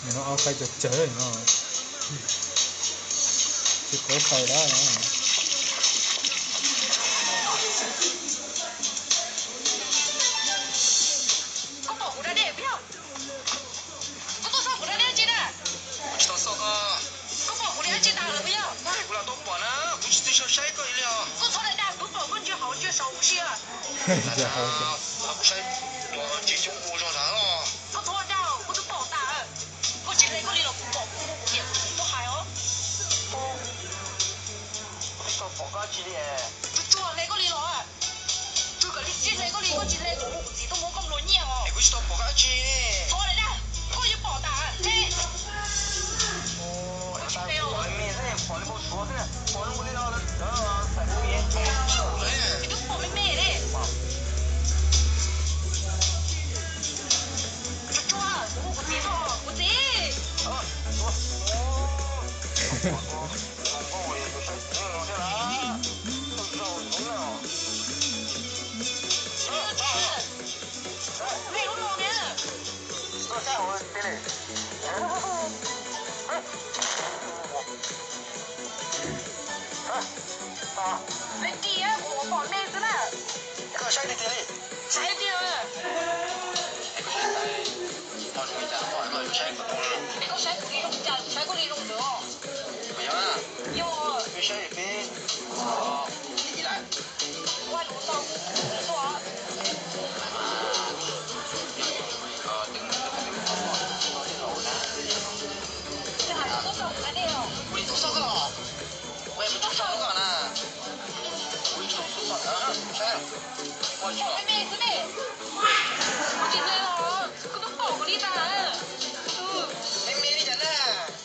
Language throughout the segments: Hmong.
No ob qaib tsawg tsawg no, tsis paub qhia lawm. Koj pom kuv da dej puas yog? Koj tuaj xauj kuv da dej tsi na? Kuv tsis tau xauj koj. Koj pom kuv li dab tsi tas lawm puas yog? Kuv lam tuaj pom na, kuv tsis txawj saib koj li os. Koj txhob dag dag, kuv pom koj ntsia hauv ntsia saud ua si. Kuv saib tus tsis coob ua zog ntag los. Koj txhob dag, koj twb pom tas. Koj tsis hle koj li los kuv pom kuv mus kuv niam kuv txiv tuaj hais os. Kuv tsis tau pom koj dab tsi li. Tsuag tsuag hle koj li los. Tsuag kawg li tsis hle koj li, koj tsis hle kuv mus kuv txiv tuaj muab koj nplua nyiaj os. Kuv tsis tau pom koj dab tsi. Txhob hle dag, koj yuav pom tas hle. Pom li npau suav xwb, pom zoo li os. Twb pom me me li. Tsuag tsuag, kuv hu kuv txiv tuaj, kuv txiv. Me lub los na. Me ris, kuv pom me xwb na. Koj saib tiag tiag li. Saib tiag. Es koj saib kuv li zoo cas, kuv saib koj li zoo ntawd os. Yog, yog. Peb saib peb, ib lab. Ua lus tau kuv tuaj. Twb hais tias tuaj xauj kuv da dej os. Kuv li tuaj xauj koj los. Kuv tuaj xauj koj na. Kuv li tuaj xauj koj na, saib. Pom me me xwb ne. Kuv tsis hle los, koj twb pom kuv li tas. Me me li cas na?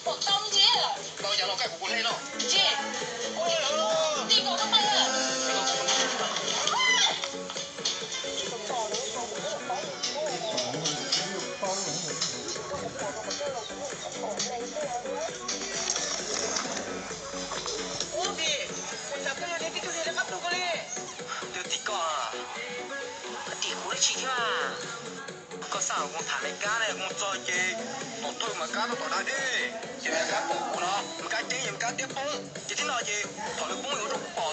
Pom tau ntsis. Tau cas los koj kuv kuv hle no. Tsis. Ua li los. Tij nkaus koj pais. Ua tij, kuv xav koj yog niag tij tug niag li qab plhu koj li. Yog tij koj, tij kuv dab tsi thiab? Koj xav kuv tham Meskas ne, kuv txog ces tom thawj Meskas tab tom da dej, ces Meskas pom kuv no, Meskas ceeb ces Meskas tiab poob, ces thib no ces thaum lawv poob yuav rau kuv pom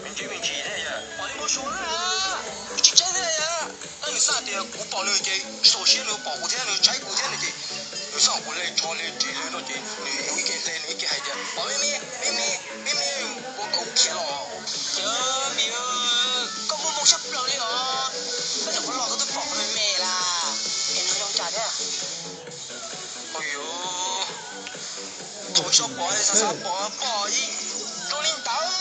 me ntsis me ntsis thiab, pom li npau suav na, tsis tseeb thiab yom. Tab nws xav tias kuv pom nws ces tsis txaus siab nws pom kuv thiab nws tshaib kuv thiab nws ces nws xav kuv hle tsho hle ris hle no ces nws ib ke hle nws ib ke hais tias pom me me me me me me ua kom khiav los. Ces me, koj muaj moo siab plaws li os, koj nyuam qhuav los koj twb pom me me lawm, es nws zoo cas thiab? Ua li, thaum tsis pom xav xav pom pom ib zoo li ntawd.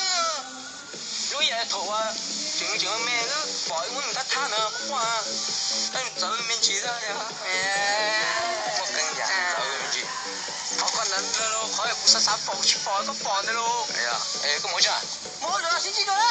Lub yam thaum uas tseem tseem me wb pom muab nws thab thab ntawd quaj quaj, tab nws txawv me ntsis xwb. Muaj qee yam txawv me ntsis. Qhov koj ntawd, qhov kuv xav xav pom kuv tsis pom koj pom ntawd lauj. Es koj mus ua tsi? Mus ua dua sib ntsib dua na.